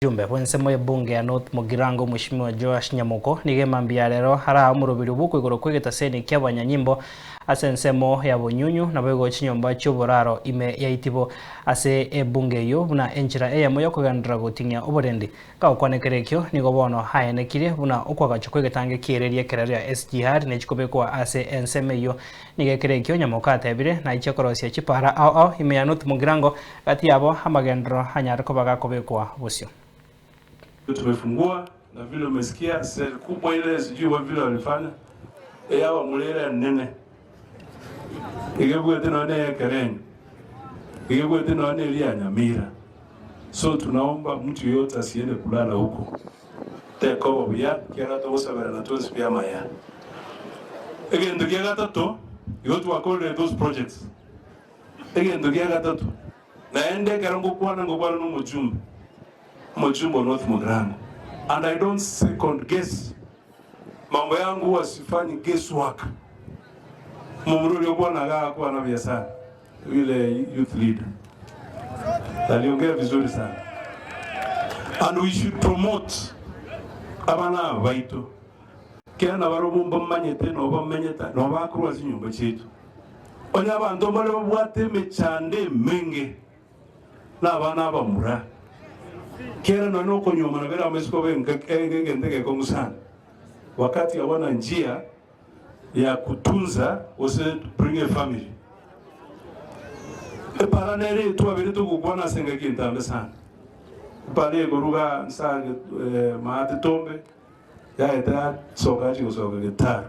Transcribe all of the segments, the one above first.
Omojumbe bw'ensemo y'ebunge ya North Mugirango Mweshimiwa Joash Nyamoko nigo emambia ya rero araa omoroberio bw'okoigorwa kw'egetaseni ki'abanyanyimbo ase ensemo ya Bonyunyu naboigo chinyomba chi'oboraro ime ya Itibo ase ebunge eyio buna enchera eyemo y'okogenderera goting'ia oborendi. Gagokwanekera ekio nigo bono aenekirie buna okwagachwa kw'egetange ki'ereri ekerero ya SGR nechikobekwa ase ensemo eyio. Nigo ekero ekio Nyamoko atebire naiche korosia chipara ao ao ime ya North Mugirango Gati yabo amagenderero anyare koba gakobekwa bosio. Tumefungua na vile umesikia cell kubwa ile sijui wa vile walifanya eyabamura enene egebwete nonya na eyekerenyo egebwete nonya na eria ya Nyamira so tunaomba mtu yeyote asiende kulala huko tekoba buya ekiagera togosaberana twensi pi amaya. Egento kia gatato igo twakorire those projects. Egento gia gatato, naende ekero ngokwana ngokwana nomochumbe, omochumbe o North Mugirango, and I don't second guess, mambo yangu huwa sifanyi guess work. Omomura oria okwana iga agakwana buya sana, yule youth leader aliongea vizuri sana and we should promote abana aba baito, kera nabarobwo mbamanyete nabo bamenyete nabo bakorwa ase chinyomba chiaito. Onye abanto mbare babwate emechando emenge, na abana abamura, kera nonya nokonyuomana bere amaiso koba egento egekong'u sana, wakati hawana njia ya kutunza gose to bring a family. Epara nere etwabere togokwana ase engaki entambe sana, epara ekoruga nsa maate tombe. Yaete yasoka yachia gosoka getaru.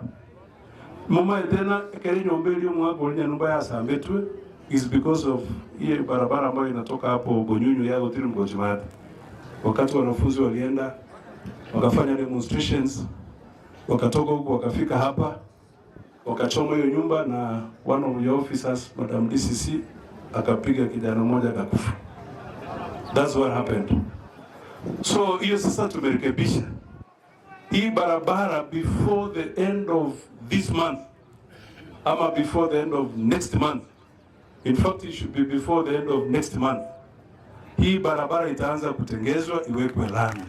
Momaete ng'a ekero enyomba eria omwaka oria nyarumba yasambetwe is because of ye barabara ambayo inatoka hapo Bonyunyu yagotirimboka gochia maate. Wakati wanafunzi walienda wakafanya demonstrations wakatoka huku wakafika hapa wakachoma hiyo nyumba na one of your officers Madam DCC akapiga kijana mmoja akakufa. That's what happened. So hiyo sasa tumerekebisha hii barabara before the end of this month ama before the end of next month. In fact it should be before the end of next month. Hii barabara itaanza kutengezwa iwekwe lami.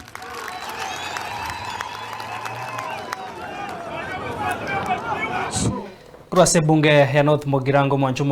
Korwa ase ebunge ya North Mugirango mwancho.